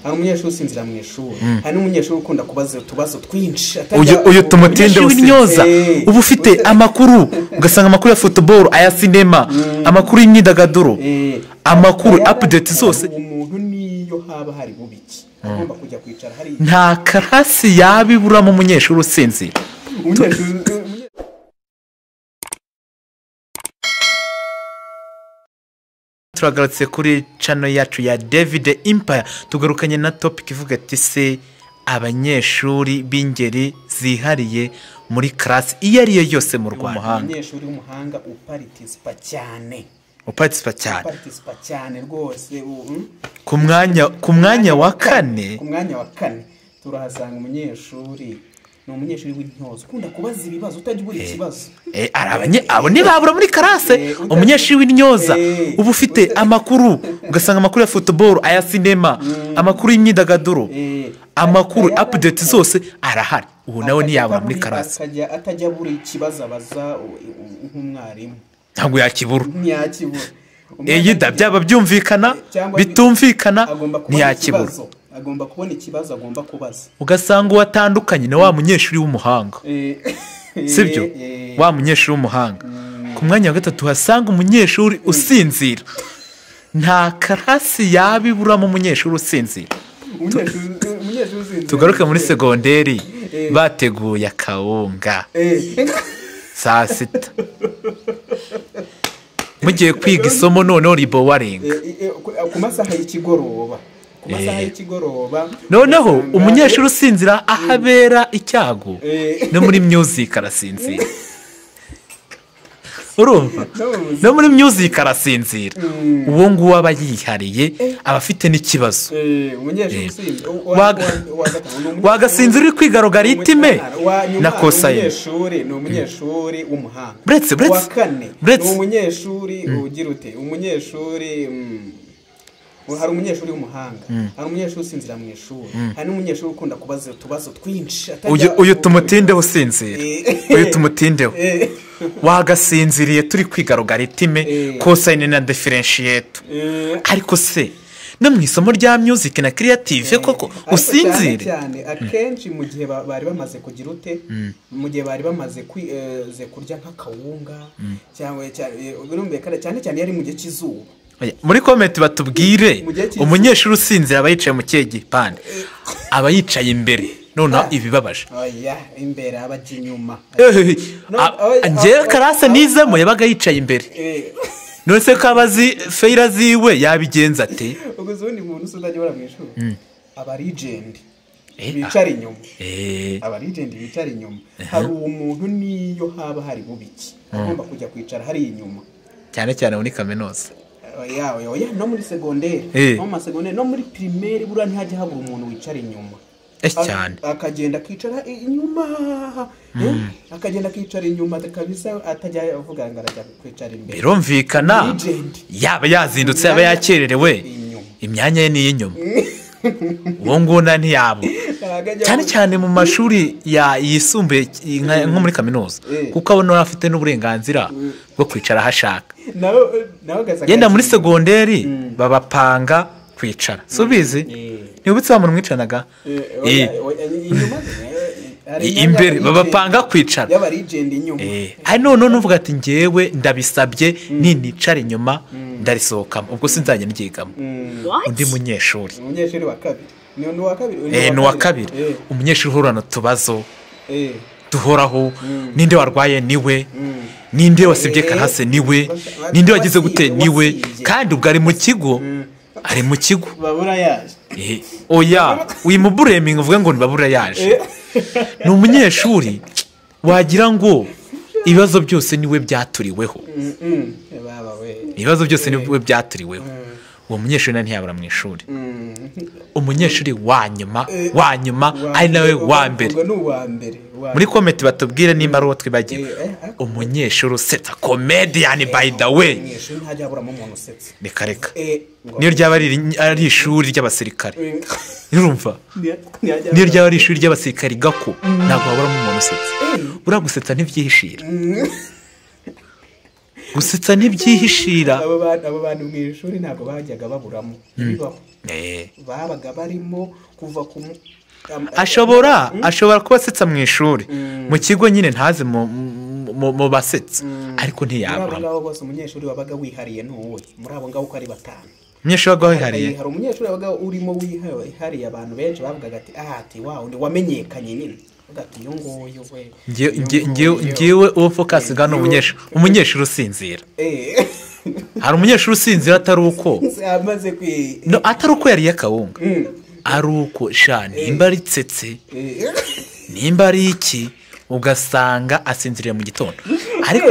Hari umunyeshuri usinzira mu ishuri, hari n'umunyeshuri ukunda kubaza utubazo twinshi. Uyu tumutinde w'intyoza uba ufite amakuru, ugasanga amakuru ya football, aya sinema, amakuru y'imyidagaduro, amakuru update zose. Umuntu niyo haba hari bubiki agomba kujya kwicara hari nta karasi yabiburamo umunyeshuri usinzira. Turagarutse kuri channel yacu ya David Empire, tugarukanye na topic ivuga ati se abanyeshuri b'ingeri zihariye muri class iyo ari yo yose mu Rwanda. Umunyeshuri w'umuhanga uparticipa cyane, uparticipa cyane, uparticipa cyane rwose. Ku mwanya wa kane, ku mwanya wa kane turahasanga umunyeshuri, ni umunyeshuri w'intyozo ukunda kubaza ibibazo, utajya ubura ikibazo. Abo ntibabura muri karase. Umunyeshuri w'intyoza uba ufite amakuru, ugasanga amakuru ya football, aya sinema, amakuru y'imyidagaduro, amakuru update zose arahari. Ubu nawe ntiyabura muri karase, atajya abura ikibazo abaza nk'umwarimu, ntabwo yakibura. Eyida byaba byumvikana bitumvikana ntiyakibura, agomba kubona ikibazo agomba kubaza. Ugasanga uwatandukanye na wa munyeshuri w'umuhanga, sibyo? Wa munyeshuri w'umuhanga. Ku mwanya wa gatatu hasanga umunyeshuri usinzira. Nta karasi yabiburamo umunyeshuri usinzira. Tugaruke muri segonderi, bateguye akawunga saa sita, mugiye kwiga isomo noneho ribowaringa ku masaha y'ikigoroba. Noneho umunyeshuri usinzira ahabera icyago, no muri music arasinzira. Urumva? No muri music arasinzira. Uwo nguwo aba yihariye, aba afite n'ikibazo. Wagasinzira uri kwiga logaritime na cosine. Ni umunyeshuri w'umuhanga. Buretse ni umunyeshuri ugira ute? Umunyeshuri hari umunyeshuri w'umuhanga, hari umunyeshuri usinzira mu ishuri, hari n'umunyeshuri ukunda kubaza utubazo twinshi. Uyu tumutindeho usinzira, uyu tumutindeho wagasinziriye turi kwiga logaritime, cosine na differentiate. Ariko se no mu isomo rya music na creative koko usinzire cyane? Akenshi mu gihe bari bamaze kugira ute, mu gihe bari bamaze kurya nk'akawunga cyangwa cyane cyane yari mu gihe cy'izuba. Muri comment batubwire umunyeshuri usinzira aba yicaye mu kihe gipande? Aba yicaye imbere. Noneho ibibabaje, oya imbere abajya inyuma. Njyewe karase nizemo yabaga yicaye imbere. None se ko abazi feyira ziwe yabigenza ate? Ubwo ubundi muntu utajya ubara mu ishuri aba legend bicara inyuma. Aba legend bicara inyuma. Hari umuntu niyo haba hari bubiki agomba kujya kwicara hari inyuma, cyane cyane muri kaminuza. Oya oya, no muri segonderi, no mu masegonderi, no muri primaire buriya ntihajya habura umuntu wicara inyuma. Cyane akagenda akicara inyuma, akagenda akicara inyuma kabisa, atajya avuga ngo arajya kwicara imbere. Birumvikana yaba yazindutse yaba yakererewe, imyanya ye ni iy'inyuma. Uwo nguwo ntiyabura, cyane cyane mu mashuri yisumbuye nko muri kaminuza, kuko abona afite n'uburenganzira bwo kwicara aho ashaka. Yenda muri segonderi babapanga kwicara, si ubizi? Ntibutse wa muntu mwicanaga imbere, babapanga kwicara. Hari noneho nuvuga ati ngewe ndabisabye ninicara inyuma ndarisohokamo, ubwo sinzajya ndyigamo. Undi munyeshuri, umunyeshuri wa kabiri, ni uwa kabiri, umunyeshuri uhorana utubazo duhoraho. Ninde warwaye niwe, ninde wasibye karase niwe, ninde wagize gute niwe, kandi ubwo ari mu kigo, ari mu kigo. Babura yaje. Oya, wimubureminga uvuge ngo babura yaje. Ni umunyeshuri wagira ngo ibibazo byose niwe byaturiweho. Ibibazo byose niwe byaturiweho. Uwo munyeshuri ntiyabura mu ishuri. Umunyeshuri wa nyuma, wa nyuma ari nawe wa mbere. Muri comment batubwire nimba ari uwo twibagiwe. Umunyeshuri usetsa, comedian by the way. Reka reka. Niyo ryaba ari ishuri ry'abasirikare. Urumva? Niyo ryaba ari ishuri ry'abasirikare gako, ntabwo waburamo umuntu usetsa. Uragusetsa ntibyihishira. Gusetsa ntibyihishira. Abo bantu mu ishuri ntabwo bajyaga baburamo, bibaho, babaga barimo kuva ku Ashobora kuba asetsa mu ishuri, mu kigo nyine ntaze mu basetsa, ariko ntiyabura. Muri abo ngabo bose umunyeshuri wabaga wihariye ni uwuhe? Muri abo ngabo uko ari batanu, umunyeshuri wabaga wihariye, hari umunyeshuri wabaga urimo wihariye, abantu benshi bavugaga ati ati wa undi wamenyekanye nyine, ati uyu nguyu we. Ngewe uwo focus gano umunyeshuri usinzira. Hari umunyeshuri usinzira atari uko atari uko yariye akawunga, ari uko sha nimba ari tsetse, nimba ari iki, ugasanga asinziriye mu gitondo. Ariko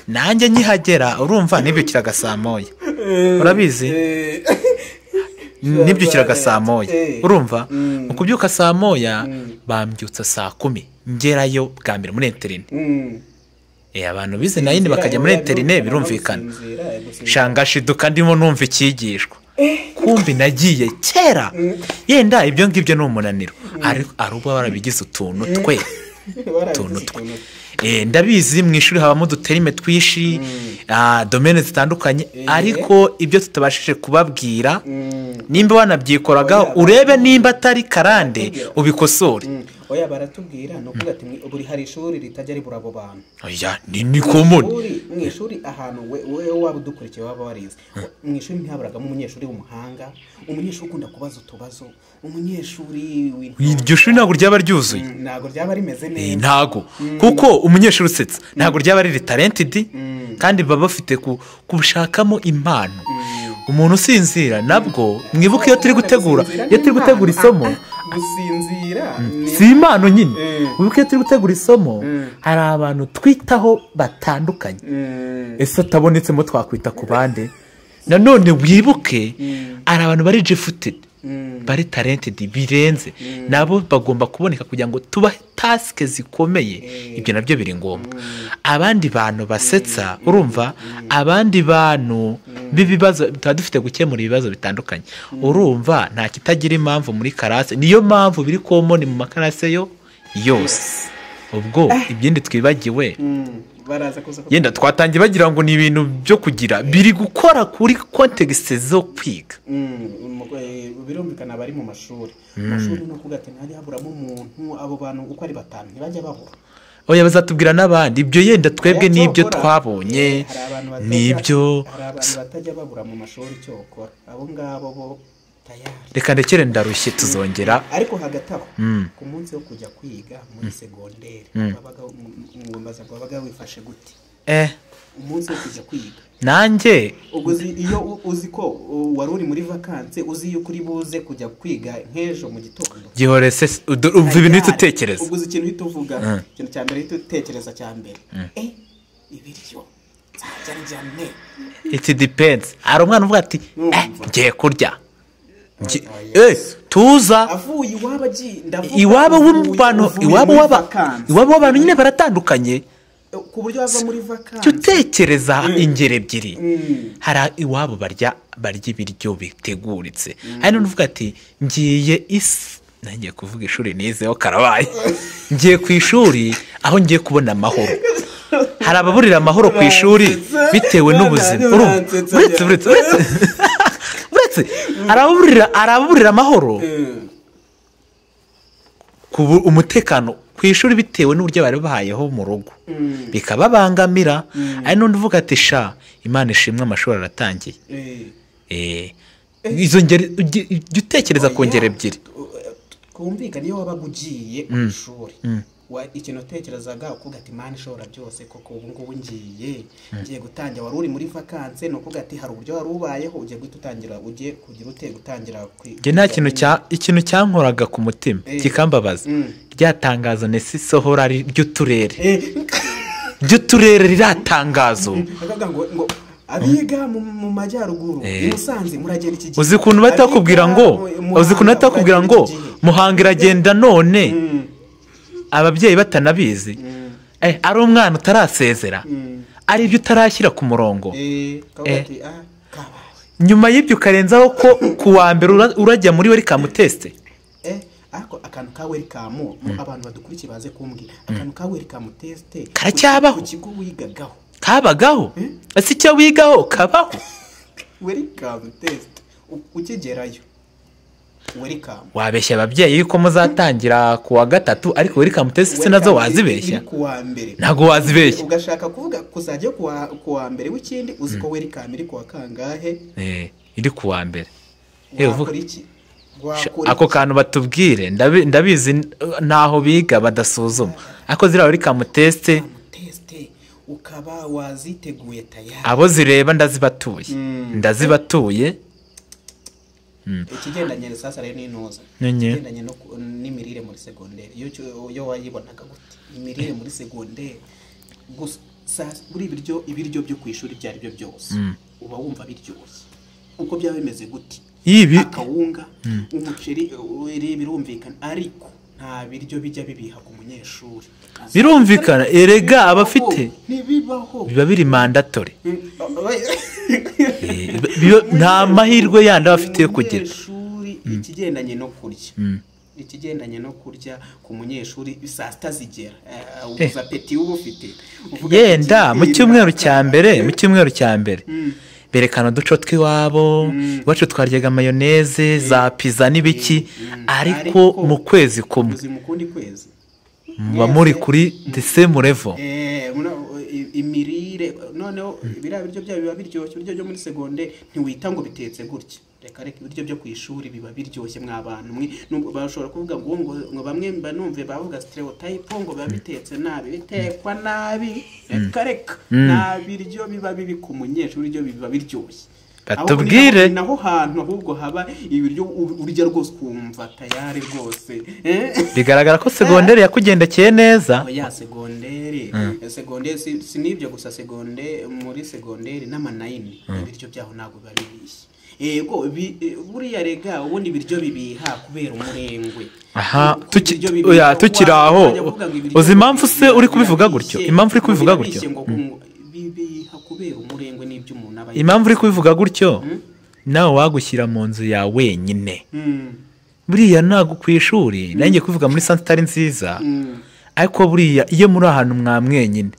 nanjye nkihagera, urumva nibyukiraga saa moya, urabizi, nibyukiraga saa moya, urumva mu kubyuka saa moya bambyutsa saa 10, ngerayo bwa mbere muri interine. Abantu bize nayindi bakajya muri interine, birumvikana. Shangashiduka ndimo numva ikigishwa, kumbi nagiye kera. Yenda ibyo ngibyo ni umunaniro, ari ubwo barabigize utuntu twe. Ndabizi mu ishuri habamo uduterime twishi, domene zitandukanye, ariko ibyo tutabashije kubabwira, nimba wanabyikoraga urebe nimba atari karande ubikosore. Oya, baratubwira no kuvuga ati buri hari ishuri ritajya ribura abo bantu. Oya, ni common. Mu ishuri ahantu wewe waba udukurikiye waba warize, mu ishuri ntihaburagamo umunyeshuri w'umuhanga, umunyeshuri ukunda kubaza utubazo, umunyeshuri iryo shuri ntabwo ryaba ryuzuye, ntabwo ryaba rimeze neza, ntago, kuko umunyeshuri usetsa ntabwo ryaba riri talented, kandi baba bafite kubushakamo impano. Umuntu usinzira nabwo mwibuke iyo turi gutegura, iyo turi gutegura isomo, gusinzira si impano nyine. Wibuke iyo turi gutegura isomo, hari abantu twitaho batandukanye, ese atabonetsemo twakwita ku bande. Nanone wibuke hari abantu bari gifted, bari talented birenze, nabo bagomba kuboneka kugira ngo tubahe task zikomeye. Ibyo nabyo biri ngombwa. Abandi bantu basetsa, urumva, abandi bantu b'ibibazo tuba dufite gukemura ibibazo bitandukanye, urumva nta kitagira impamvu muri karase, niyo mpamvu biri common mu makarase yo yose. Ubwo ibindi twibagiwe yenda twatangiye bagira ngo ni ibintu byo kugira biri gukora kuri context zo kwiga. Birumvikana bari mu mashuri, mashuri no kuvuga ati ntajya haburamo umuntu, abo bantu uko ari batanu ntibajya babura. Oya, bazatubwira n'abandi ibyo yenda twebwe n'ibyo twabonye n'ibyo. Hari abantu batajya babura mu mashuri cyokora, abo ngabo bo tayari. Reka ndekere ndarushye, tuzongera. Ariko hagati aho, ku munsi wo kujya kwiga muri segonderi, wabaga wifashe gute? Umunsi wo kujya kwiga nanjye uguzi iyo uzi ko wari uri muri vacances, uzi yuko uri buze kujya kwiga nk'ejo mu gitondo, gihore se umva ibintu utekereza, uguzi ikintu uhita uvuga, ikintu cya mbere uhita utekereza cya mbere, ibiryo nzajya ndya ne. It depends. Hari umwana uvuga ati ngiye kurya, tuza avuye iwabo agiye, ndavuga iwabo w'abantu, iwabo w'abantu nyine baratandukanye ku buryo bava muri vacances. Cyo utekereza ingero ebyiri, hari iwabo barya ibiryo biteguritse, hari n'uvuga ati ngiye isi, nangiye kuvuga ishuri nizeho karabaye, ngiye ku ishuri aho ngiye kubona amahoro. Hari ababurira amahoro ku ishuri bitewe n'ubuzima, uretse araburira amahoro ku umutekano ku ishuri bitewe n'uburyo bari bahayeho mu rugo, bikababangamira. Ari n'undi uvuga ati sha Imana ishimwe amashuri aratangiye. Izo ngeri jya utekereza ku ngero ebyiri. Kumvikana iyo wabaga ugiye ku ishuri, ikintu utekerezaga ukuvuga ati Imana ishobora byose koko ubu ngubu ngiye gutangira, wari uri muri vacances, ni ukuvuga ati hari uburyo wari ubayeho, ugiye guhita utangira, ugiye kugira ute gutangira. Njye nta kintu cyankoraga ku mutima kikambabaza, rya tangazo nesi sohora ry'uturere, ry'uturere riratangazo ngo abiga mu majyaruguru i Musanze muragenda iki gihe. Uzi ukuntu batakubwira ngo, uzi ukuntu batakubwira ngo Muhanga iragenda none ababyeyi batanabizi, ari umwana utarasezera, ari ibyo utarashyira ku murongo. Nyuma y'ibyo ukarenzaho ko ku wa mbere urajya muri welcome test. Ariko akantu ka welcome, abantu badukurikiye baze kumbwira, akantu ka welcome test karacyabaho ku kigo wigagaho? Kabagaho. Ese icyo wigaho kabaho? Welcome test ukigerayo, welcome. Wabeshya ababyeyi yuko muzatangira ku wa gatatu, ariko welcome test se nazo wazibeshya? Ku wa mbere ntabwo wazibeshya. Ugashaka kuvuga kuzajya ku wa mbere w'ikindi, uzi ko welcome iri ku wa kangahe? Iri ku wa mbere. Wakora iki? Ako kantu batubwire, ndabizi naho biga badasuzuma, ariko ziriya welcome test ukaba waziteguye tayari. Abo zireba ndazibatuye, ndazibatuye. Ikigendanye sasa rero n'intuza, ikigendanye n'imirire muri segonderi, iyo wayibonaga gute imirire muri segonderi? Gusa buri ibiryo byo ku ishuri ibyo ari byo byose uba wumva biryoshye, uko byaba bimeze gute, akawunga, umuceri, birumvikana, ariko nta biryo bijya bibiha ku munyeshuri. Birumvikana erega abafite ntibibaho, biba biri mandatory. Nta mahirwe yandi abafite yo kugira. Ikigendanye no kurya, ikigendanye no kurya ku munyeshuri saa sita zigera, ubuza apeti uba ufite. Yenda mu cyumweru cya mbere, mu cyumweru cya mbere berekana uduco tw'iwabo, iwacu twaryaga mayoneze za pizza n'ibiki, ariko mu kwezi kumwe muba muri kuri the same level. Imirire noneho biriya biryo byabo biba biryoshye. Ibiryo byo muri segonderi ntiwita ngo bitetse gutya, reka reka, ibiryo byo ku ishuri biba biryoshye mw'abantu mwe. Bashobora kuvuga ngo bamwe banumve bavuga stereotype ngo biba bitetse nabi, bitekwa nabi, reka reka, nta biryo biba bibi ku munyeshuri, ibiryo biba biryoshye. Batubwire naho hantu ahubwo haba ibiryo urya rwose ukumva tayari rwose. Bigaragara ko segonderi yakugendekeye neza. Oya, segonderi si n'ibyo gusa, segonderi muri segonderi n'amanayini ibiryo byaho ntabwo biba bibishye. Yego, buriya rega ubundi ibiryo bibiha kubera umurengwe. Aha, tukiri aho, uzi impamvu se uri kubivuga gutyo? Impamvu uri kubivuga gutyo? Bibiha kubera umurengwe n'ibyo umuntu aba. Impamvu uri kubivuga gutyo, nawe wagushyira mu nzu ya wenyine. Buriya ntabwo ku ishuri, nanjye kubivuga muri santere itari nziza, ariko buriya iyo muri ahantu mwa mwenyine,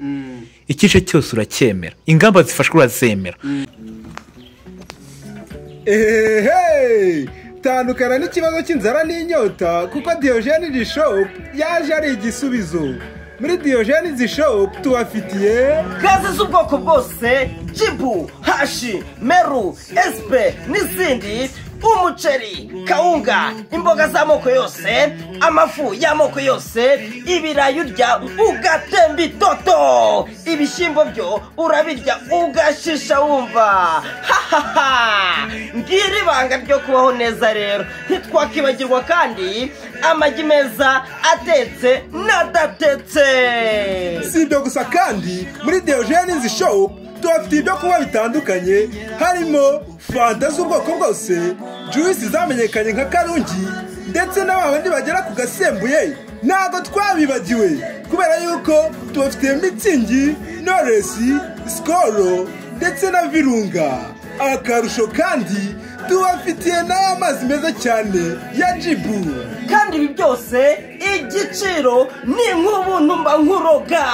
ikice cyose uracyemera, ingamba zifashwe urazemera. Ehehe, tandukana n'ikibazo cy'inzara n'inyota, kuko Diogenes Shop yaje ari igisubizo. Muri Diogenes Shop tubafitiye gaze z'ubwoko bwose, jibu, hashi, meru, espe n'izindi, umuceri, kawunga, imboga z'amoko yose, amafu y'amoko yose, ibirayi urya ugatemba itoto, ibishyimbo byo urabirya ugashisha wumva. Hahaha, ngira ibanga ryo kubaho neza rero. Ntitwakibagirwa kandi amagi meza atetse n'adatetse. Si ibyo gusa kandi muri Diogenes Shop tubafitiye ibyo kunywa bitandukanye, harimo fanta z'ubwoko bwose, juice zamenyekanye nka Karungi, ndetse n'abandi bagera ku gasembuye. Ntabwo twabibagiwe kubera yuko tubafitiye Mitsingi, Knowless, Skol ndetse na Virunga. Akarusho kandi tubafitiye n'amazi meza cyane ya Jibu. Kandi ibi byose igiciro ni nk'ubuntu mba nkuroga.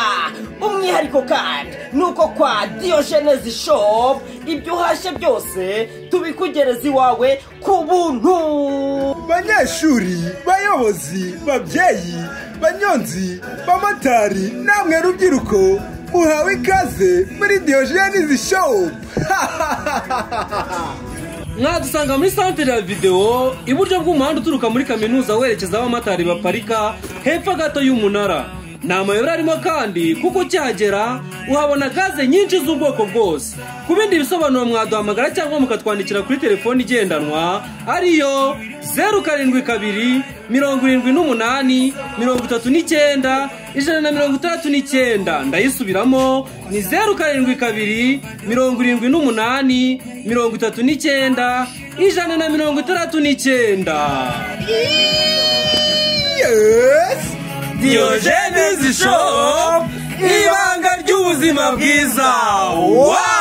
Umwihariko kandi nuko kwa Diogenes Shop ibyo uhashye byose tubikugereza iwawe ku buntu. Banyeshuri, bayobozi, babyeyi, banyonzi, bamotari namwe rubyiruko, muhawe ikaze muri Diogenes Shop. Mwadusanga muri santere ya videwo, iburyo bw'umuhanda uturuka muri kaminuza werekeza aho abamotari baparika, hepfo gato y'umunara. Ni amayobera arimo kandi, kuko ukihagera uhabona gaze nyinshi z'ubwoko bwose. Ku bindi bisobanuro mwaduhamagara cyangwa mukatwandikira kuri telefoni igendanwa ariyo 072 78 39 169. Ndayisubiramo ni 072 78 39 169. Yes! Diogenes Shop, ibanga ry'ubuzima bwiza. Wow!